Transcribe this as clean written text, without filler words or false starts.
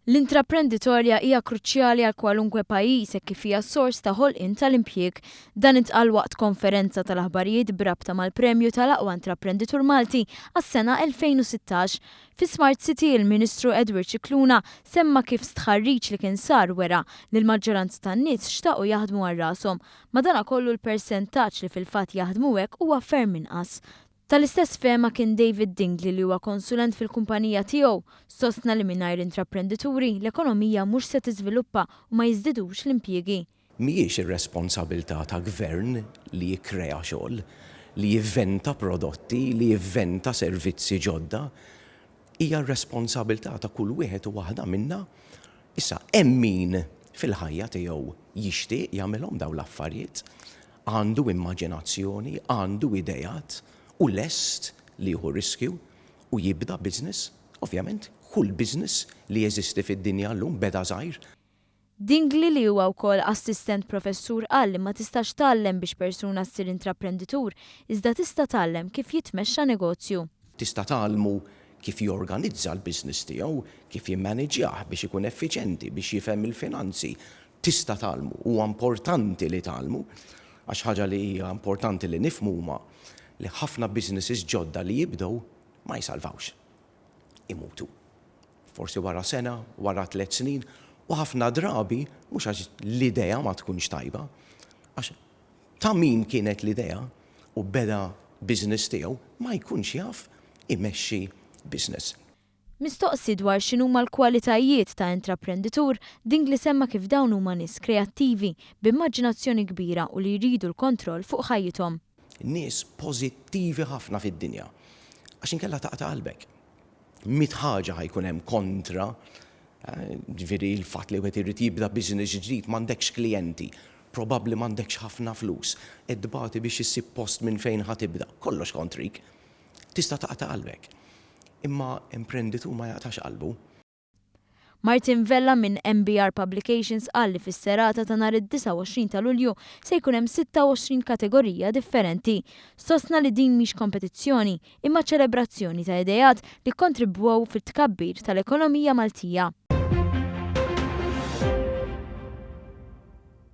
L-intraprenditorja hija kruċjali għal kwalunkwe pajjiż hekk kif hija sors ta' ħolqien tal-impjieg. Dan intqal waqt konferenza tal-aħbarijiet b'rabta mal-premju tal-Aqwa Intraprenditur Malti għas-sena 2016. Fi Smart City, il-Ministru Edward Scicluna semma kif stħarriġ li kien sar wera li l-maġġoranza tan-nies xtaqu jaħdmu għal rashom. Madanakollu l-persentaġġ li fil-fatt jaħdmu hekk huwa ferm inqas. Tal-istess fehma kien David Dingley li huwa konsulent fil-kumpanija tiegħu. Sostna li mingħajr intraprendituri, l-ekonomija mhux se tiżviluppa u ma jiżdidux l-impjiegi. Mhijiex ir-responsabilità ta' gvern li jikkrea xogħol, li jivventa prodotti, li jivventa servizzi ġodda. Hija r-responsabilità ta' kull wieħed u waħda minna. Issa, hemm min fil-ħajja tiegħu jixtieq jagħmilhom dawn l-affarijiet. Għandu immaġinazzjoni, għandu ideat u lest li jieħu riskju u jibda business. Ovvjament, kull business li jeżisti fid-dinja llum beda żgħir. Dingli li huwa wkoll assistent professur qal li ma tistax tgħallem biex persuna ssir intraprenditur iżda tista' tgħallem kif jitmexxa negozju. Tista' tgħallmu kif jorganizza l-business tiegħu, kif jimmaniġġjah biex ikun effiċenti, biex jifhem il-finanzi, Tista' tgħallmu, huwa importanti li tgħallmu, għax ħaġa li hija importanti li nifhmu huma li ħafna businesses ġodda li jibdew ma jsalvawx. Imutu. Forsi wara sena, wara tlett snin, u ħafna drabi mhux għax l-idea ma tkunx tajba, għax ta' min kienet l-idea u beda business tiegħu ma jkunx jaf imexxi business. Mistoqsi dwar x'inhuma l-kwalitajiet ta' intraprenditur, Dingli semma kif dawn huma nies kreattivi, b'immaġinazzjoni kbira u li jridu l-kontroll fuq ħajjithom. Nies pożittivi ħafna fid-dinja. Għax inkella taqta' qalbek. Mitt ħaġa ħa jkun hemm kontra, ġifieri l-fatt li wieħed irid jibda business ġdid, m'għandekx klijenti, probabbli m'għandekx ħafna flus, qed tbati biex issib post minn fejn ħa tibda, kollox kontrik. Tista' taqta' qalbek. Imma imprenditur ma jaqtax qalbu. Martin Vella minn MBR Publications qal li fis-serata ta' nhar id-29 ta' Lulju se jkun hemm 26 kategorija differenti. Sostna li din mhix kompetizzjoni, imma ċelebrazzjoni ta' ideat li kkontribwew fit-tkabbir tal-ekonomija Maltija.